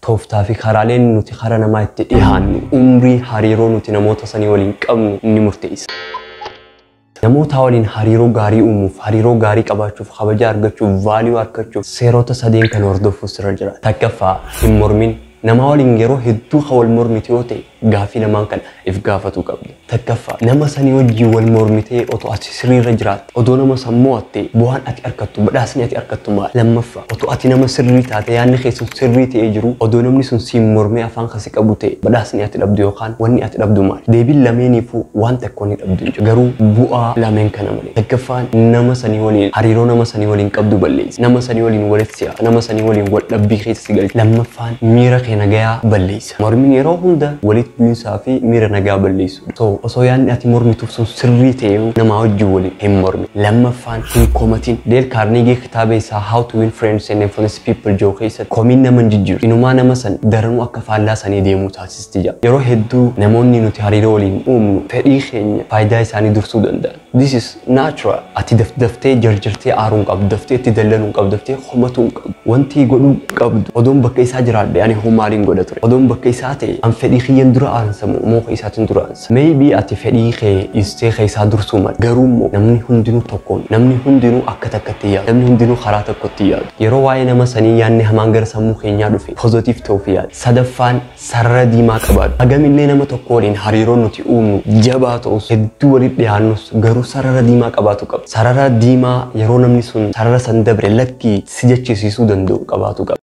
Tooftaa fi karaaleen nuti kara namaa itti dhiyaannu umrii hariiroo nuti namoota sanii waliin qabnu ni murteessa. Namoota waliin hariiroo gaarii uumuuf, hariiroo gaarii qabaachuuf, kabaja argachuuf, value argachuuf seerota sadeen kan hordofuuf sirra jira. Takkaffaa, hin mormin. Nama waliin yeroo hedduu kan wal mormite yoo ta'e, gaafii lamaan kana if gaafatuu qabda. Takkaffaa, nama sanii wajjin wal mormitee otoo ati sirriirra jiraatte, odoo nama san mo'atte, bu'aan ati argattu, badhaasni ati argattu maali? Lammaffaa, otoo ati nama sirrii taate, yaadni kee sun sirrii ta'ee jiru, odoo namni sun siin mormee afaan kasi qabu ta'e, badhaasni ati dhabdu yookaan wanni ati dhabdu maali? Deebiin lameeniifuu waan tokko ni dhabdu jechuudha. Garuu bu'aa lameen kana malee. Takkaffaan, nama sanii waliin hariiroo nama sanii waliin qabdu balleessa. Nama sanii waliin walitti si'a. Nama sanii waliin wal dhabbii keessa si galcha. Lammaffaan, miira kee nagayaa balleessa. Mormiin yeroo hunda walitti bu'iinsaa fi miira nagaa balleessuudha. So osoo yaadni ati mormituuf sun sirrii ta'e, namaa wajjin waliin hin mormi. Lammaffaan, hin komatin. Dale Carnegie kitaaba isaa How to Win Friends and Influence People jiru keessatti, komiin nama hin jijjiiru. Inumaa nama san daranuu akka faallaa sanii deemuu taasisti jedha. Yeroo hedduu namoonni nuti hariiroo waliin uumnu fedhii keenya faayidaa isaanii dursuu danda'an. This is natural. Ati daftee jarjartee aaruu hin qabdu, daftee itti dallanuu hin qabdu, daftee komatuu hin qabdu. Wanti godhuu qabdu, odoon bakka isaa jiraadhe ani hoo maaliin godha ture? Odoon bakka isaa ta'e an fedhii kiyyan dura aansamu moo isaatiin dura aansa? Maybe ati fedhii kee dhiistee kee isaa dursuu mala. Garuu immoo namni hundinuu tokkoon, namni hundinuu akka takkatti yaadu, namni hundinuu karaa tokkotti yaadu. Yeroo waa'ee nama sanii yaadni hamaan gara sammuu keenyaa dhufe, positive ta'uuf yaadu. Sadaffaan, sarara diimaa qabaadhu. Hagamillee nama tokko waliin hariiroo nuti uumnu jabaa ta'us, hedduu walitti dhiyaannus, garuu sarara diimaa qabaatu qaba. Sarara diimaa yeroo namni sun sarara san dabre lakkii si jechisiisuu danda'u qabaatu qaba.